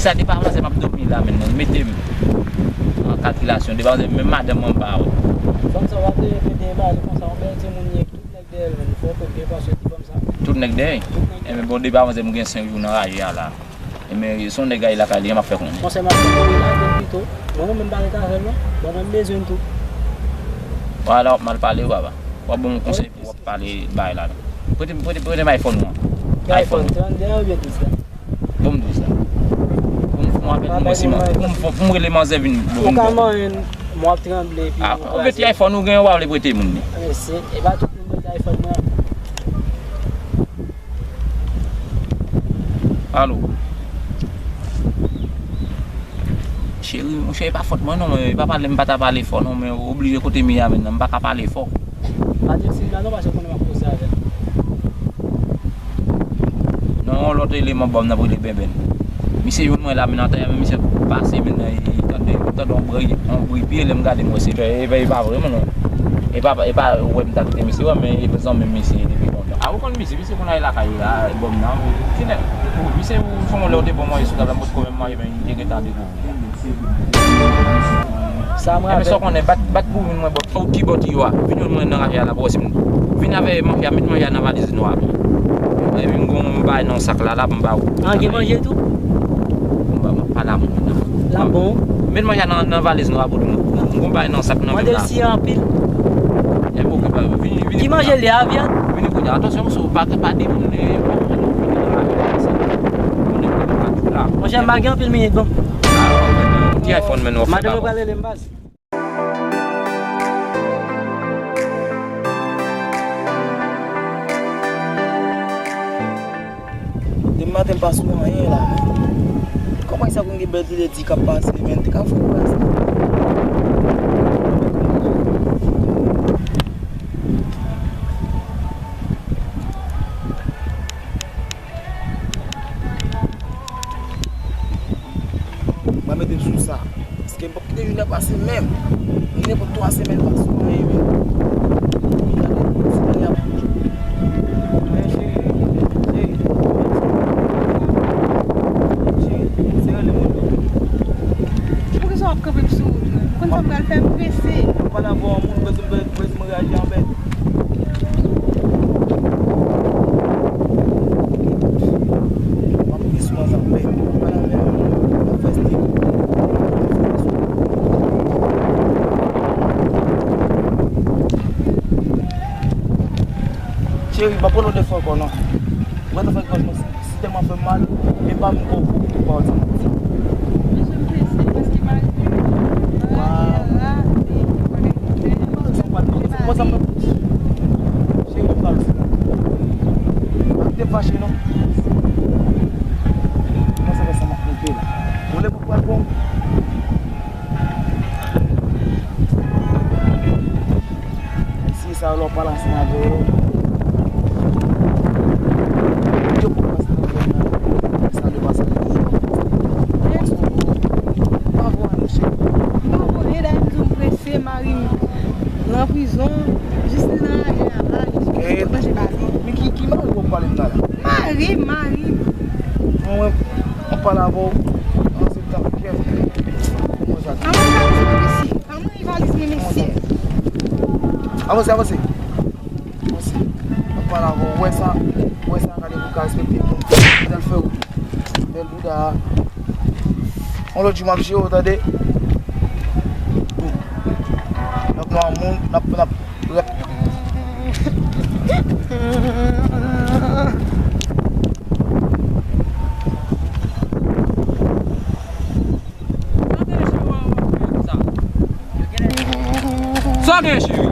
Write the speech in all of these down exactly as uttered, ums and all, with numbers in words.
Sa de pa manzè m ap dòmi la, men mete m an kalkilasyon. De pa manzè, menm madanm mwen m pa wè. Fanm sa w ap de mete bal konsa, yon bèl timoun li ye, tout nèg dèyè l, men fò w byen panse ti fanm sa. Tout nèg dèyè? Tout nèg dèyè. Enben bon, de pa manzè m gen senk jou nan raje a la. Enben se yon nèg ay lakay li, an m ap fè konnen. Konsèy m ap fè, mwen lage l pito. Mwen menm m pa ret avè l non. Mwen menm m bezwen l tou. Bon, ala w ap mal pale wi papa. W ap ban m konsèy pou w ap pale bagay la non. Prete m, prete, prete m iPhone ou an. Ki iPhone? iPhone trannde a oubyen douz la? Bon m douz la. Pou m fè yon apèl pou mwen si man, pou m, pou m rele manzè vin. Ou ka manyen m, mwen ap tranble epi. Ah, ou gen ti iPhone ou gen, ou pa vle prete moun li. Mesye, e pa tout moun mete iPhone mwen. Alo. Cheri, monchè, e pa fòt mwen non, men e pa pale m pa ta pale fò non, men ou oblije kote m ye a menm nan, m pa ka pale fò. Pa di l siy la non, paske ou konnen m ap koze avè l. Non, yon lòt eleman bòm nan pou rele Benben. Misye jwenn mwen la, men nan tan, men misye pase, men nan, li tande, li tande yon bri, yon bri pye, lè m gade m wè se. E, e, e pa vre, non. E pa, e pa wè m ta kite misye wè, men e zanmi misye depi lontan. A, ou konn misye, misye konn al lakay ou la, bòm nan. Ti nèg, misye, ou fè yon lè ou te bon manje sou tab la, m potko menm manje, men li te gentan dekouvri. Sa mwen avè. Sa w konnen, bat, bat pou vin mwen bò. Ou ki bò ti yo a? Vin jwenn mwen nan raje a la pou wè si m. Vin avè manje a, met manje a nan valiz nwa a. Epi m gon bagay nan sak la, la pou m ba ou. An, gen manje tou? Bon, ba, ba, pa la moun nan. La bon. Met manje a nan, nan valiz nwa a pou nou. M gon bagay nan sak nan men la. Mande l si anpil. E bon, vini, vini. Ki manje l ye a, vyann? Vini kounye a. Atansyon, sou pa, pa di moun, eh, bon, vini nan raje a, sa. Moun nan pa tou la. Monchè, m pa gen anpil minit, bon. Ti iPhone, men nou. Madanm mwen pral rele m baz. Depi maten m pa sou anyen la, men. Kòman sa konn gen bèl lide di k ap pase, men, te ka fè pase. Mwen mete m sou sa. Paske m p ap kite jounen pase menm. Ni nenpòt twa semèn pase anyen menm. Gade, ti nèg ap. Men cheri, cheri. Cheri, se rele moun yo. Poukisa w ap kanpe m sou wout mwen? Ou konn sa m pral fè, m prese. Mwen pale avè w moun, bezwen, bezwen reyaji anbèt. M ap gen sou ansanm, men m ap pale avè w, m ap fè stil. Cheri, m ap pran lòt de fwa ankò, non. Ou gentan fè gòj mwen si, si tèlman fè m mal, e pa m gon kou pou pawòl sa m ap di. Mesye, m prese, paske mari m, mari m la, e, konnen, se pa l, se pa l. Cheri, m pral di la. Pa kite m fache, non. Kòman sa fè sa m ap konte la? Ou lè pou pral bon. Mesye sa yo, lè w pale ansanm avè yo, yo poko pase nan zòn nan, sa yo pase nan zòn nan. Pa vwè, monchè. Non, bon, e dayè m di w m prese, mari m nan prizon, jis li nan raje a, pa jis manje bagay. Men ki, ki mari w ap pale m la la? Mari m, mari m. Mwen, mwen, mwen pale avè w, an se tan kè. Mwen sa di. Anmwey valiz mwen, mesye. Anmwey valiz mwen, mesye. Avanse, avanse. Avanse. Mwen pale avè w, wè sa, wè sa, gade pou ka respekte moun. Gade l fè w. Bèl bouda. Yon lòt jou m ap jere w, tande. N ap nan moun, n ap, n ap rep. Sa w gen, cheri?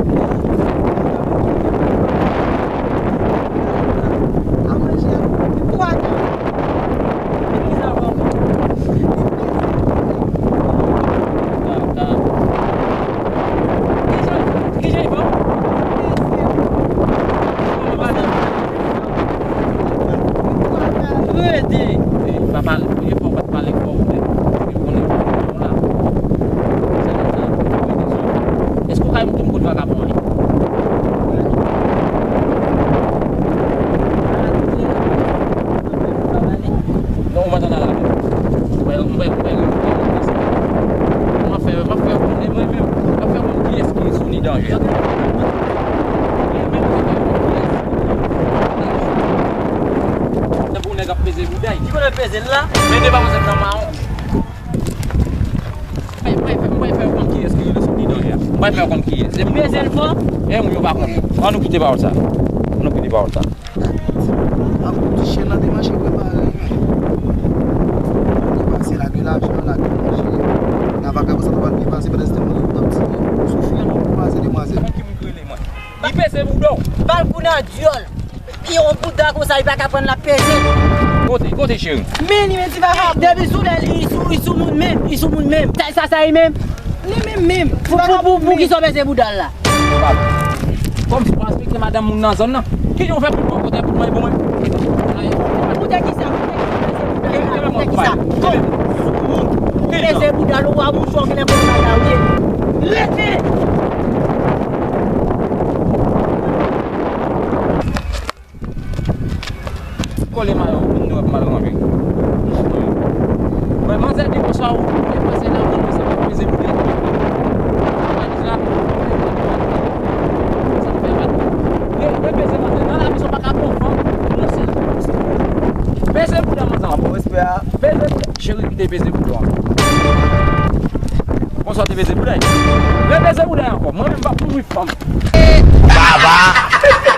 Rete! Papa, premye fwa w pa t pale fò, ou te konnen non la. Èske w ka montre m kot vagabon? La, men de pa konn nan mawon. Mwen, mwen fè, mwen fè konn kiyès ki rele sou bidon ya. Mwen fè konn kiyès. Li peze l fò. E moun yo pa konn. An nou kite pawòl sa. An nou kite pawòl sa. Ap ti chen nan te mache prepare. Te pase la gen lajan, la gen manje. Nan vakabon sa pa gen pase pandan se te moun yo pap tire. Soufri an nou pase demwazèl. Konn ki moun ki rele mwen. Li peze bouda w. Bal kou nan dyòl. Yon bouda konsa, li pa ka pran l ap peze. Kote, kote cheri? Men li men ti vagabon. Depi sou lè li sou, li sou moun menm, li sou moun menm. Sa, sa, sa li menm? Li menm menm. Pou, pou, pou, pou ki sa w peze bouda l la? Kòm si w pa respekte madanm moun nan zòn nan, ki jan w fè pou l pran kote pou mwen, pou mwen? Poutèt ki sa? Poutèt ki sa? Poutèt ki sa? Kòm sou moun. Peze bouda l, ou a mouchwa w genlè konn bagay ou ye. Rete! Kole mayo, moun yo ap mal range. Mwen, manzè di bonswa, ou, e pase la, moun, se pa peze pou li. Valiz la, sa fè mal. Re, repeze manzè. Nan lavi, sa pa ka bon fanm, non, se. Peze bouda manzè. An bon respè a. Peze bouda. Cheri, kite peze bouda. Bonswa, te peze bouda. Repeze bouda ankò. Mwen menm, m pa pou fanm. Baba!